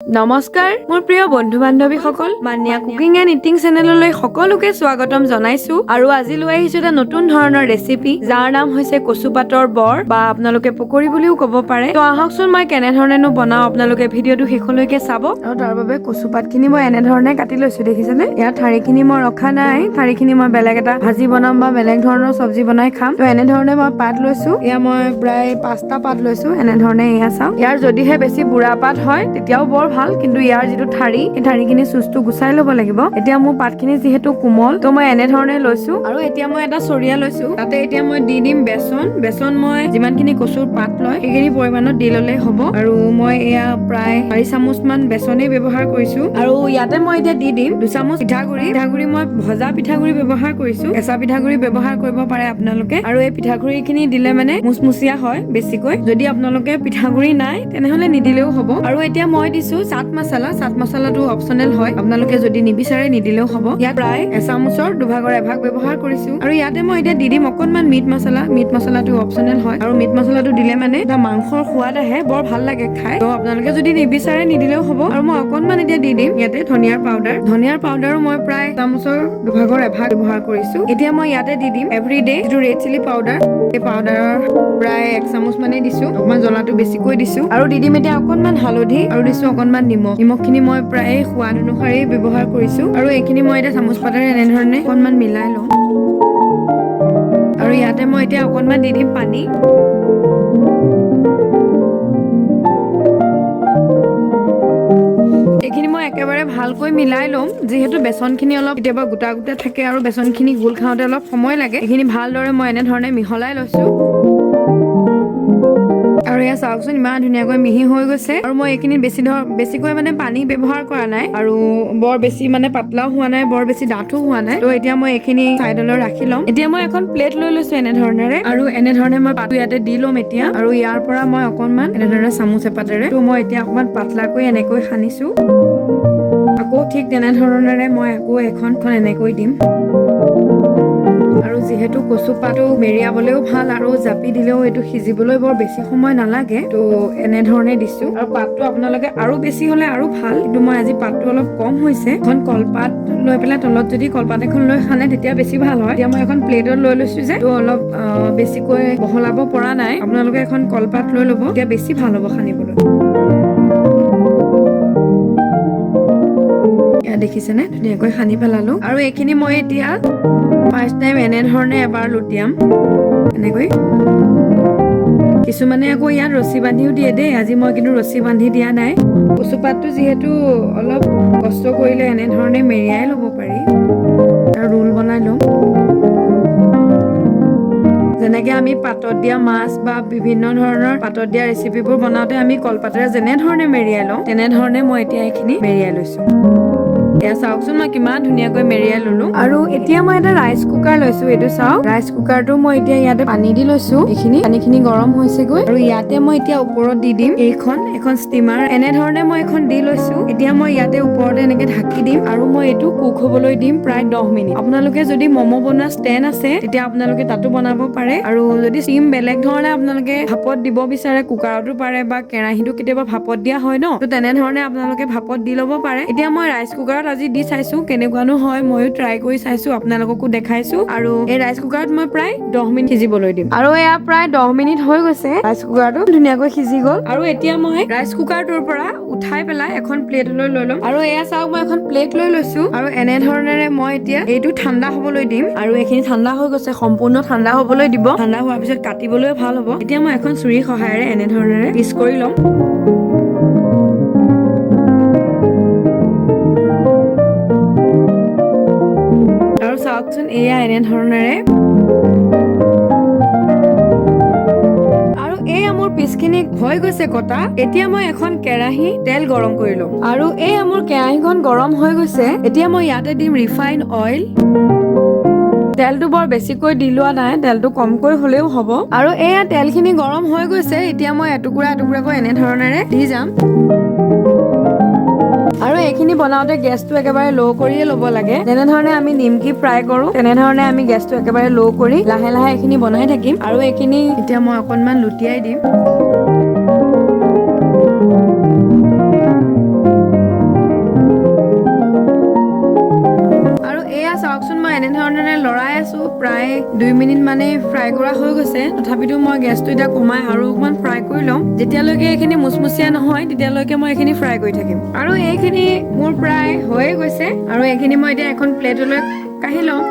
নমস্কাৰ মোৰ প্ৰিয় বন্ধু বান্ধৱীসকল, মানিয়া কুকিং এণ্ড ইটিং চেনেললৈ সকলোকে স্বাগতম জনাইছো। আৰু আজি লৈ আহিছো এটা নতুন ধৰণৰ ৰেচিপি, যাৰ নাম হৈছে কচুপাতৰ বৰ বা আপোনালোকে পকৰী বুলিও ক'ব পাৰে। তো আহকচোন, মই কেনেধৰণেনো বনাওঁ আপোনালোকে ভিডিঅ'টো শেষলৈকে চাব। আৰু তাৰ বাবে কচুপাতখিনি মই এনেধৰণে কাটি লৈছো, দেখিছেনে? ইয়াৰ ঠাৰিখিনি মই ৰখা নাই, ঠাৰিখিনি মই বেলেগ এটা ভাজি বনাম বা বেলেগ ধৰণৰ চব্জি বনাই খাম। তো এনেধৰণে মই পাত লৈছো, এয়া মই প্ৰায় 5টা পাত লৈছো এনেধৰণে। এয়া চাওক, ইয়াৰ যদিহে বেছি বুঢ়া পাত হয় তেতিয়াও বৰ ভাল, কিন্তু ইয়াৰ যিটো ঠাৰি, সেই ঠাৰিখিনি চুচটো গুচাই ল'ব লাগিব। এতিয়া মোৰ পাতখিনি যিহেতু কোমল, তো মই এনেধৰণে লৈছো। আৰু এতিয়া মই এটা চৰিয়া লৈছো, তাতে এতিয়া মই দি দিম বেচন। বেচন মই যিমানখিনি কচুৰ পাত লয় সেইখিনি পৰিমাণত দি ল'লেই হ'ব। আৰু মই এয়া প্ৰায় 4 চামুচ মান বেচনেই ব্যৱহাৰ কৰিছো। আৰু ইয়াতে মই এতিয়া দি দিম 2 চামুচ পিঠাগুড়ি। পিঠাগুড়ি মই ভজা পিঠাগুড়ি ব্যৱহাৰ কৰিছো, কেঁচা পিঠাগুড়ি ব্যৱহাৰ কৰিব পাৰে আপোনালোকে। আৰু এই পিঠাগুড়িখিনি দিলে মানে মুচমুচীয়া হয় বেছিকৈ। যদি আপোনালোকে পিঠাগুড়ি নাই তেনেহলে নিদিলেও হ'ব। আৰু এতিয়া মই দিছো চাট মছলা। চাট মছলাটো অপচনেল হয়, আপোনালোকে যদি নিবিচাৰে নিদিলেও হ'ব। ইয়াত প্ৰায় এচামুচৰ দুভাগৰ এভাগ ব্যৱহাৰ কৰিছো। আৰু ইয়াতে মই এতিয়া দি দিম অকনমান মিট মছলা। মিট মছলাটো অপচনেল হয়, আৰু মিট মছলাটো দিলে মানে এটা মাংসৰ সোৱাদ আহে, বৰ ভাল লাগে খাই। তো আপোনালোকে যদি নিবিচাৰে নিদিলেও হ'ব। আৰু মই অকনমান এতিয়া দি দিম ইয়াতে ধনিয়াৰ পাউডাৰ। ধনিয়াৰ পাউডাৰো মই প্ৰায় চামুচৰ দুভাগৰ এভাগ ব্যৱহাৰ কৰিছো। এতিয়া মই ইয়াতে দি দিম এভৰিডে যিটো ৰেড চিলি পাউডাৰ, এই পাউডাৰৰ প্ৰায় 1 চামুচ মানেই দিছো, অকমান জ্বলাটো বেছিকৈ দিছো। আৰু দি দিম এতিয়া অকনমান হালধি আৰু দিছো অকনমান নিমখ। নিমখখিনি মই প্ৰায় সোৱাদ অনুসাৰেই ব্যৱহাৰ কৰিছো। আৰু এইখিনি মই এতিয়া চামুচ পাতেৰে এনেধৰণে অকনমান মিলাই লওঁ। আৰু ইয়াতে মই এতিয়া অকনমান দি দিম পানী। এইখিনি মই একেবাৰে ভালকৈ মিলাই ল'ম, যিহেতু বেচনখিনি অলপ কেতিয়াবা গোটা গোটা থাকে আৰু বেচনখিনি গোল খাওঁতে অলপ সময় লাগে। এইখিনি ভালদৰে মই এনেধৰণে মিহলাই লৈছো। আৰু এয়া চাওকচোন, ইমান ধুনীয়াকৈ মিহি হৈ গৈছে। আৰু মই এইখিনি বেছিকৈ মানে পানী ব্যৱহাৰ কৰা নাই, আৰু বৰ বেছি মানে পাতলাও হোৱা নাই, বৰ বেছি ডাঠো হোৱা নাই। তো এতিয়া মই এইখিনি চাইডলৈ ৰাখি ল'ম। এতিয়া মই এখন প্লেট লৈ লৈছো এনেধৰণেৰে, আৰু এনেধৰণে মই পাতটো ইয়াতে দি ল'ম এতিয়া। আৰু ইয়াৰ পৰা মই অকনমান এনেধৰণে চামুচ এপাতেৰে তো মই এতিয়া অকণমান পাতলাকৈ এনেকৈ সানিছো। আকৌ ঠিক তেনেধৰণেৰে মই আকৌ এখন এনেকৈ দিম। আৰু যিহেতু কচু পাতটো মেৰিয়াবলৈও ভাল আৰু জাপি দিলেও এইটো সিজিবলৈ বৰ বেছি সময় নালাগে, তো এনেধৰণে দিছো। আৰু পাতটো আপোনালোকে আৰু বেছি হলে আৰু ভাল, কিন্তু মই আজি পাতটো অলপ কম হৈছে। এখন কলপাত লৈ পেলাই তলত যদি কলপাত এখন লৈ সানে তেতিয়া বেছি ভাল হয়। এতিয়া মই এখন প্লেটত লৈ লৈছো যে, তো অলপ বেছিকৈ বহলাব পৰা নাই। আপোনালোকে এখন কলপাত লৈ ল'ব, তেতিয়া বেছি ভাল হ'ব সানিবলৈ। এয়া দেখিছেনে, ধুনীয়াকৈ সানি পেলালো। আৰু এইখিনি মই এতিয়া ফাৰ্ষ্ট টাইম এনেধৰণে এবাৰ লুটিয়াম এনেকৈ। কিছুমানে আকৌ ইয়াত ৰছী বান্ধিও দিয়ে দেই, আজি মই কিন্তু ৰছী বান্ধি দিয়া নাই। কচুপাতটো যিহেতু অলপ কষ্ট কৰিলে এনেধৰণে মেৰিয়াই ল'ব পাৰি। আৰু ৰোল বনাই ল'ম, যেনেকে আমি পাতত দিয়া মাছ বা বিভিন্ন ধৰণৰ পাতত দিয়া ৰেচিপিবোৰ বনাওঁতে আমি কলপাতেৰে যেনেধৰণে মেৰিয়াই লওঁ, তেনেধৰণে মই এতিয়া এইখিনি মেৰিয়াই লৈছো। এয়া চাওকচোন, মই কিমান ধুনীয়াকৈ মেৰিয়াই ললো। আৰু এতিয়া মই এটা ৰাইচ কুকাৰ লৈছো, এইটো চাওক। ৰাইচ কুকাৰটো মই এতিয়া ইয়াতে পানী দি লৈছো। এইখিনি পানীখিনি গৰম হৈছেগৈ। আৰু ইয়াতে মই এতিয়া ওপৰত দি দিম এইখন এখন ষ্টিমাৰ। এনেধৰণে মই এখন দি লৈছো। এতিয়া মই ইয়াতে ওপৰতে এনেকে ঢাকি দিম আৰু মই এইটো কুক হবলৈ দিম প্ৰায় 10 মিনিট। আপোনালোকে যদি ম'ম' বনোৱা ষ্টেণ্ড আছে তেতিয়া আপোনালোকে তাতো বনাব পাৰে। আৰু যদি ষ্টিম বেলেগ ধৰণে আপোনালোকে ভাপত দিব বিচাৰে, কুকাৰতো পাৰে বা কেৰাহীটো কেতিয়াবা ভাপত দিয়া হয় ন, তো তেনেধৰণে আপোনালোকে ভাপত দি ল'ব পাৰে। এতিয়া মই ৰাইচ কুকাৰত আজি দি চাইছো কেনেকুৱানো হয়, ময়ো ট্ৰাই কৰি চাইছো, আপোনালোককো দেখাইছো। আৰু এই ৰাইচ কুকাৰত মই প্ৰায় 10 মিনিট সিজিবলৈ দিম। আৰু এয়া প্ৰায় 10 মিনিট হৈ গৈছে, ৰাইচ কুকাৰটো ধুনীয়াকৈ সিজি গ'ল। আৰু এতিয়া মই ৰাইচ কুকাৰটোৰ পৰা উঠাই পেলাই এখন প্লেটলৈ লৈ ল'ম। আৰু এয়া চাওক, মই এখন প্লেট লৈ লৈছো। আৰু এনেধৰণেৰে মই এতিয়া এইটো ঠাণ্ডা হবলৈ দিম। আৰু এইখিনি ঠাণ্ডা হৈ গৈছে, সম্পূৰ্ণ ঠাণ্ডা হবলৈ দিব। ঠাণ্ডা হোৱাৰ পিছত কাটিবলৈ ভাল হ'ব। এতিয়া মই এখন চুৰিৰ সহায়েৰে এনেধৰণেৰে পিচ কৰি ল'ম। আৰু চাওকচোন, এয়া এনেধৰণেৰে। আৰু এয়া মোৰ পিচখিনি হৈ গৈছে কটা। এতিয়া মই এখন কেৰাহী তেল গৰম কৰি ল'ম। আৰু এয়া মোৰ কেৰাহীখন গৰম হৈ গৈছে। এতিয়া মই ইয়াতে দিম ৰিফাইন অইল। তেলটো বৰ বেছিকৈ দি লোৱা নাই, তেলটো কমকৈ হলেও হ'ব। আৰু এয়া তেলখিনি গৰম হৈ গৈছে। এতিয়া মই এটুকুৰা এটুকুৰাকৈ এনেধৰণেৰে দি যাম। আৰু এইখিনি বনাওঁতে গেছটো একেবাৰে ল' কৰিয়ে ল'ব লাগে। যেনেধৰণে আমি নিমকি ফ্ৰাই কৰো, তেনেধৰণে আমি গেছটো একেবাৰে ল' কৰি লাহে লাহে এইখিনি বনাই থাকিম। আৰু এইখিনি এতিয়া মই অকনমান লুটিয়াই দিম। লৰাই আছোঁ। প্ৰায় 2 মিনিট মানেই ফ্ৰাই কৰা হৈ গৈছে। তথাপিতো মই গেছটো এতিয়া কমাই আৰু অকণমান ফ্ৰাই কৰি ল'ম। যেতিয়ালৈকে এইখিনি মুচমুচীয়া নহয়, তেতিয়ালৈকে মই এইখিনি ফ্ৰাই কৰি থাকিম। আৰু এইখিনি মোৰ প্ৰায় হৈয়ে গৈছে আৰু এইখিনি মই এতিয়া এখন প্লেটলৈ কাঢ়ি ল'ম।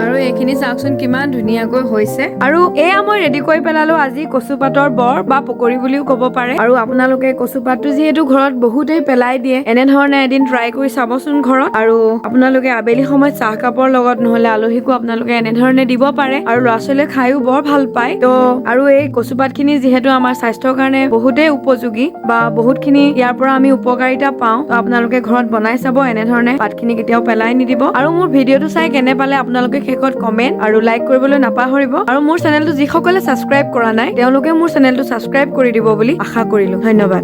আৰু এইখিনি চাওকচোন, কিমান ধুনীয়াকৈ হৈছে। আৰু এয়া মই ৰেডি কৰি পেলালো আজি কচুপাতৰ বৰ বা পকৰি বুলিও ক'ব পাৰে। আৰু আপোনালোকে কচুপাতটো যিহেতু ঘৰত বহুতেই পেলাই দিয়ে, এনেধৰণে এদিন ট্ৰাই কৰি চাবচোন ঘৰত। আৰু আপোনালোকে আবেলি সময়ত চাহকাপৰ লগত, নহ'লে আলহীকো আপোনালোকে এনেধৰণে দিব পাৰে আৰু ল'ৰা ছোৱালীয়ে খায়ো বৰ ভাল পায়। তো আৰু এই কচুপাতখিনি যিহেতু আমাৰ স্বাস্থ্যৰ কাৰণে বহুতেই উপযোগী বা বহুতখিনি ইয়াৰ পৰা আমি উপকাৰিতা পাওঁ, তো আপোনালোকে ঘৰত বনাই চাব এনেধৰণে। পাতখিনি কেতিয়াও পেলাই নিদিব। আৰু মোৰ ভিডিঅ'টো চাই কেনে পালে আপোনালোকে শেষত কমেণ্ট আৰু লাইক কৰিবলৈ নাপাহৰিব। আৰু মোৰ চেনেলটো যিসকলে ছাবস্ক্ৰাইব কৰা নাই, তেওঁলোকে মোৰ চেনেলটো ছাবস্ক্ৰাইব কৰি দিব বুলি আশা কৰিলো। ধন্যবাদ।